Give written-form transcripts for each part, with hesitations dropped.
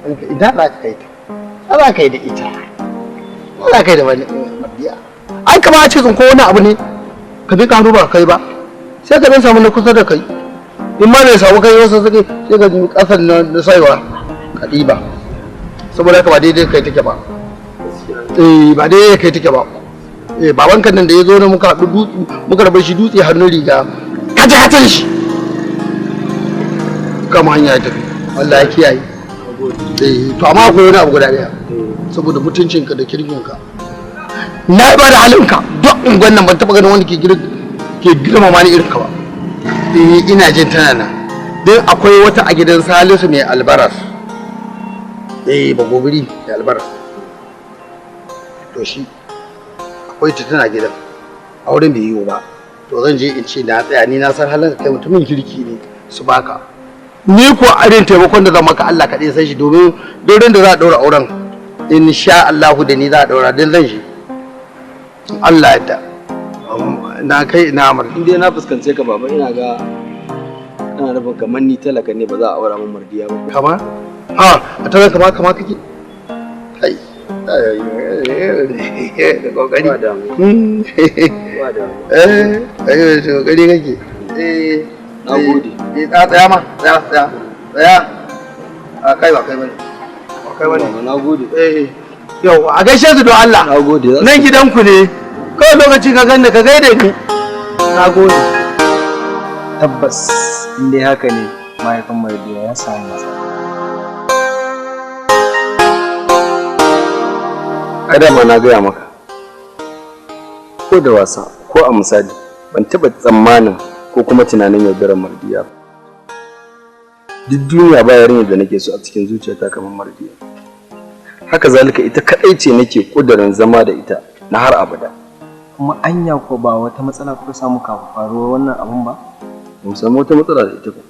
Ina za ka kai ta? Za ka yi da ita? Za ka yi da wani biya? Ai kama a ce tsinko wani abu ne ka bi kanu ba kai ba, sai ka dan samu na kusa da kai. In ma bai samu kai wasu suke sai ka ji kasar na saiwa ka ɗiba. Saboda haka ba daidai kai take ba. Eh, ba daidai kai take ba. Eh, babanka nan da ya zo na muka haɗu dutse, muka rabar shi dutse hannun riga, kace kace shi kama hanya ya tafi. Allah ya kiyaye. Eh, to amma akwai wani abu guda ɗaya, saboda mutuncinka da kirkinka, na ba da halinka duk unguwan nan ban taɓa ganin wanda ke girmama ni irinka ba. Eh, ina jin tana nan don akwai wata a gidan Salisu mai albaras. Eh, bagobiri mai albaras. To shi akwai ta tana gidan, auren bai yiwu ba. To zan je in ce na tsaya, ni na san halin kai mutumin kirki ne, su baka. Ni ko irin taimakon da zan maka Allah kaɗai san shi, domin dorin da za a ɗaura auren insha Allahu da ni za a ɗaura don zan shi. Allah yadda. Na kai ina amur. In dai na fuskance ka baba, ina ga kana nufin kamar ni talaka ne ba za a aura min Mardiya ba. Kama? Ha, a talaka ma kama kake? Kai. Da kokari. Ba damuwa. Ba damuwa. Eh, da kokari kake. Eh, Na gode. Eh, tsaya ma, tsaya, tsaya. Tsaya. A kai ba kai bane. Ba kai bane. Baba, na gode. Eh. Yau, a gaishe su don Allah. Na gode. Nan gidanku ne. Kawai lokaci ka ganni ka gaida ni. Na gode. Tabbas, in dai haka ne mahaifin Mardiya ya samu matsala. Ai dama na gaya maka, ko da wasa ko a misali ban taɓa tsammanin ko kuma tunanin yaudarar Mardiya ba. Duk duniya ba yarinyar da nake so a cikin zuciyata kamar Mardiya. Haka zalika ita kaɗai ce nake ƙudurin zama da ita na har abada. Kuma anya ko ba wata matsala kuka samu kafin faruwar wannan abun ba? Ba mu samu wata matsala da ita ba.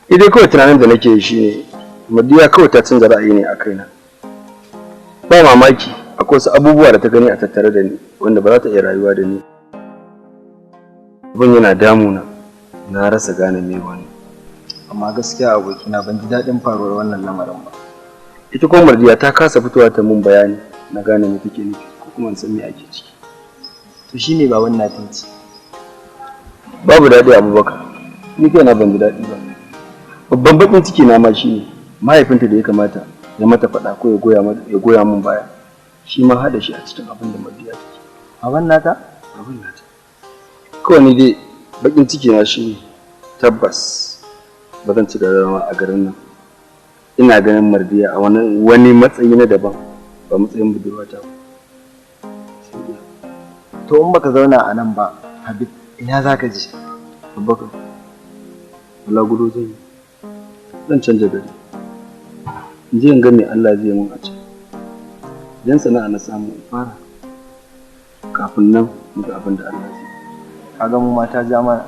Ni dai kawai tunanin da nake yi shine Mardiya kawai ta canza ra'ayi ne a kaina. Ba mamaki akwai wasu abubuwa da ta gani a tattare da ni wanda ba za ta iya rayuwa da ni. Abin yana damuna, na rasa gane me wani. Amma gaskiya abokina ban ji daɗin faruwar wannan lamarin ba. Ita kuma Mardiya ta kasa fitowa ta mun bayani na gane me take nufi ko kuma in san me ake ciki. To shi ne baban na ce. Babu daɗi Abubakar, ni kaina ban ji daɗi ba. Babban baƙin ciki na ma shine mahaifinta da ya kamata ya mata faɗa ko ya goya min baya, shi ma haɗa shi a cikin abin da Mardiya take. Baban nata? Baban nata. Kawai ni dai baƙin ciki na shine tabbas ba zan ci gaba da zama a garin nan. Ina ganin Mardiya a wani matsayi na daban ba matsayin budurwata ba. To in baka zauna a nan ba, Habib, ina za ka je? Abubakar, bulaguro zan yi. Zan canja gari. In je in ga me Allah zai mun a can. Idan sana'a na samu in fara. Kafin nan mu ga abin da Allah zai. Ka ga mu mata ja mana.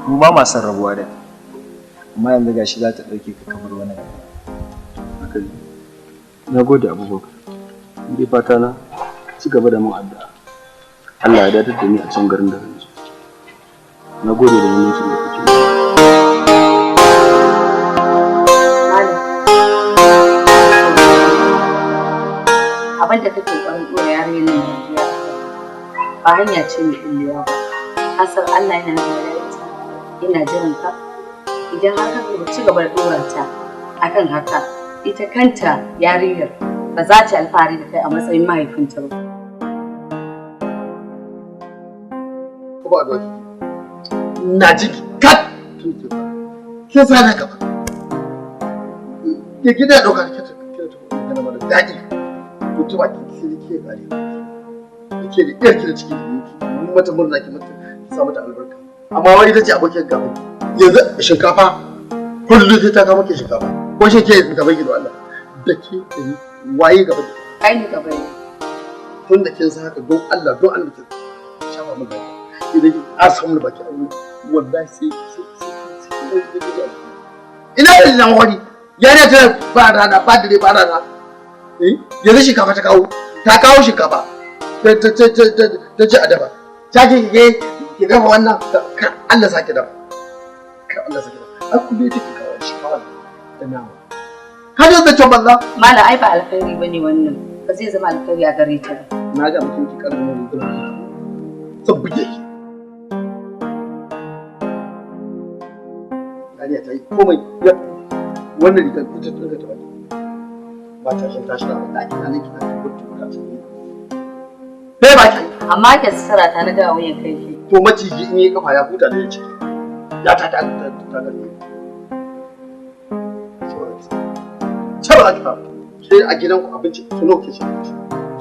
Mu ba ma son rabuwa da kai. Amma yanzu gashi za ta ɗauke ka kamar wani gari. Haka ne. Na gode Abubakar. Ni dai fata na ci gaba da mun addu'a. Allah ya datar da ni a can garin da zan je. Na gode da muhimmancin da kuke. Abin da kake ƙoƙarin ɗora yarinyar nan Najeriya ba hanya ce mai ɓullewa ba. Ka san Allah yana nan da ita, yana jiran ka. Idan har ka ci gaba da ɗora ta akan haka, ita kanta yarinyar ba za ta alfahari da kai a matsayin mahaifinta ba. Ko ba doki na ji kat ke sa na gaba ke gida ɗauka ke ta magana mara daɗi to ta baki sai ke kare ke da iyar ki da ciki ki mata murna ki mata ki sa mata albarka amma wai ita ce abokin gaba yanzu shinkafa kullum sai ta kawo maki shinkafa ko shi ke gaba ki da Allah da ke da ni waye gaba ki? Kai ne gaba ne. Tun da kin san haka, don Allah, don Allah, ki shafa min baki. Idan ki asa min baki wallahi sai sai sai sai ina da nan wani yana ta ba rana ba dare ba rana. Eh, yanzu shinkafa ta kawo, ta kawo shinkafa ta ta ta ta ta ci a dafa ta ke ke ki dafa wannan, kar Allah sake dafa, kar Allah sake dafa. Ai kullum take kawo shinkafa da nama. Ka ji zancen banza. Malam, ai ba alkhairi bane wannan, ba zai zama alkhairi a gare ta ba. Na ga mutum ki karin mun zan zan buge ki. Dariya ta yi komai, wannan rigar ita ta ta baki ba ta shin tashi na ba ki nan kina ta gudu ta cikin bai ba ki. Amma ke sara ta na ga wuyan kai ki. To maciji in yi kafa ya huta da ya ciki ya ta ta ta ta ta ta ba ki ba sai a gidan ku abinci so nawa ke cin abinci,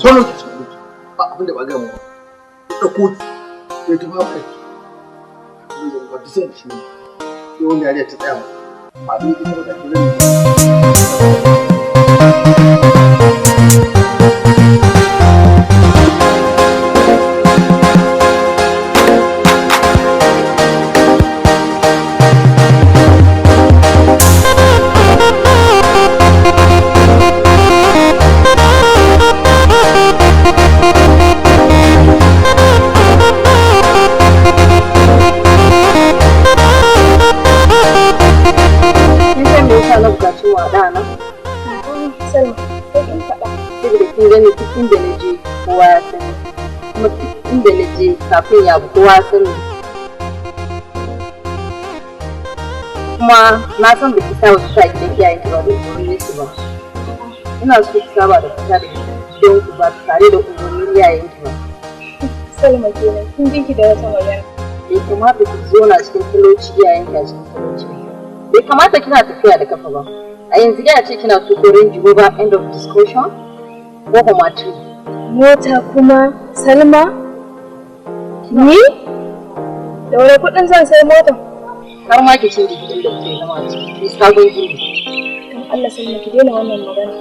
so nawa ke cin abinci, ba abin da ba ga mu ba. Ɗauko ki ya tafi haka ki ba duk sun ci ne sai wani yariya ta tsaya ba ni ita ba ta zan yi. Kin san me yasa na buƙaci mu haɗa nan? Salma, sai kin faɗa. Saboda kin gani duk inda na je kowa ya sani. Kuma duk inda na je kafin ya abu kowa ya sani. Kuma na san baki saba fita gidan iyayenki ba da umarnin su ba. Ina so ki saba da fita da gidanku ba tare da umarnin iyayenki ba. Salma kenan, kin ji ki da wata magana. Bai kamata ki zauna cikin talauci iyayenki a cikin talauci ba. Bai kamata kina tafiya da kafa ba. A yanzu kina ce kina tuko Range Rover, end of discussion, ko kuma 3. Mota kuma, Salma? Ni? Da wani kuɗin zan sai mota? Har ma ki canza gidan da kuke zama a ciki, ki sabon gini. Don Allah Salma, ki daina wannan magana.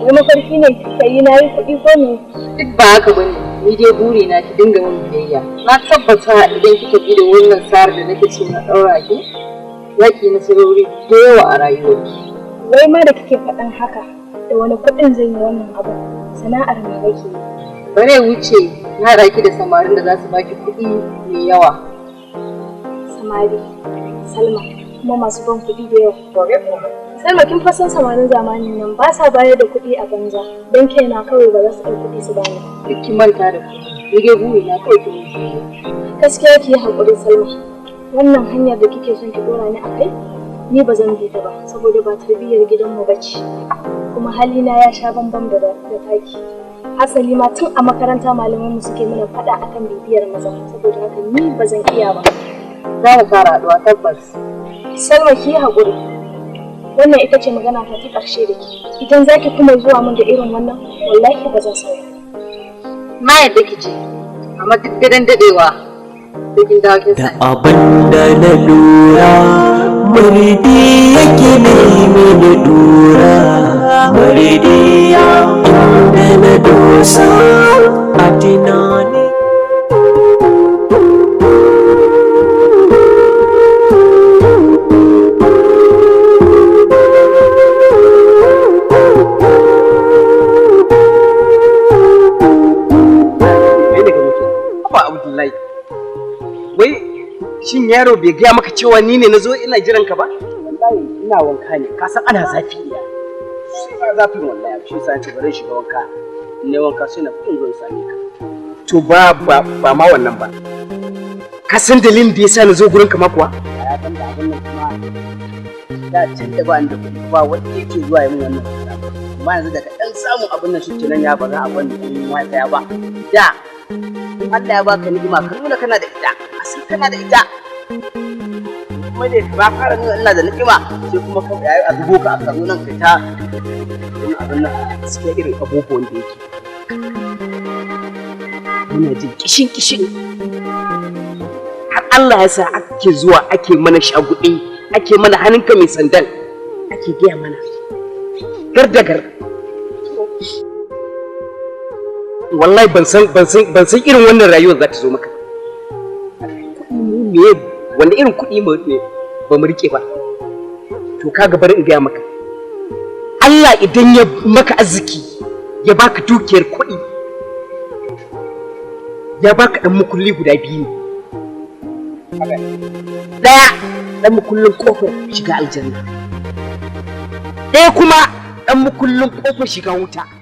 Wai mafarki ne kika yi na yi kuɗi ko me? Duk ba haka bane, ni dai buri na ki dinga min biyayya. Na tabbata idan kika bi da wannan tsarin da nake so na ɗaura ki, za ki yi nasarori da yawa a rayuwarki. Wai ma da kike faɗan haka, da wani kuɗin zan yi wannan abin? Sana'ar me nake yi? Ba zai wuce na haɗa ki da samarin da za su baki kuɗi mai yawa. Samari, Salma, kuma masu ban kuɗi da yawa. Salma, kin fa san samarin zamanin nan ba sa bayar da kuɗi a banza, don kaina kawai ba za su ɗau kuɗi su bani. Duk ki manta da kuɗi, ni dai buri na kawai ki mun biyayya. Gaskiya ki yi haƙuri Salma, wannan hanyar da kike son ki ɗora ni a kai, ni ba zan bi ta ba, saboda ba tarbiyyar gidanmu ba ce. Kuma halina ya sha bambam da da taki. Hasali ma tun a makaranta malamanmu suke mana faɗa akan bibiyar maza, saboda haka ni ba zan iya ba. Za mu fara haɗuwa tabbas. Salma, ki yi haƙuri. Wannan ita ce magana ta ta ƙarshe da ke. Idan za ki kuma zuwa min da irin wannan, wallahi ba zan sauya. Na yadda ki ce, amma duk daren daɗewa sai kin dawo kin Da sani. abin da na lura, murdi yake nemi da dura murdiya inda na dosa a tunani. Kai daga muke. Haba Abdullahi. Wai shin Shin yaro bai gaya maka cewa ni ne na zo ina jiran ka ba? Wallahi ina wanka ne, ka san ana zafi ne. Sai ba zafin wallahi, shi yasa nace bari shiga wanka. In nayi wanka sai na fito in zo in same ka. To ba ma wannan ba. Ka san dalilin da yasa na zo gurin ka ma kuwa? Ya ban da abin nan kuma da can da ba ni da kuɗi ba wanda yake zuwa yi min wannan kuɗi. Amma yanzu daga ɗan samun abin nan shikenan ya ba za a bani in wata ba. Da in Allah ya baka ni'ima ka nuna kana da ita, a san kana da ita. Kuma ne ba fara nuna ina da ni'ima sai kuma ka yayi a dubo ka a karo nan kai ta wani abin nan. Gaskiya irin abubuwan da yake muna jin kishin kishin har Allah ya sa ake zuwa ake mana shaguɗe, ake mana hannunka mai sandan, ake gaya mana gar da gar. Wallahi ban san irin wannan rayuwar za ta zo maka. Kuɗi mu me, wanda irin kuɗi mu ne ba mu rike ba. To kaga bari in gaya maka, Allah idan ya maka arziki ya baka dukiyar kuɗi, ya baka ɗan mukulli guda biyu ne. Ɗaya ɗan mukullin ƙofar shiga aljanna, ɗaya kuma ɗan mukullin ƙofar shiga wuta.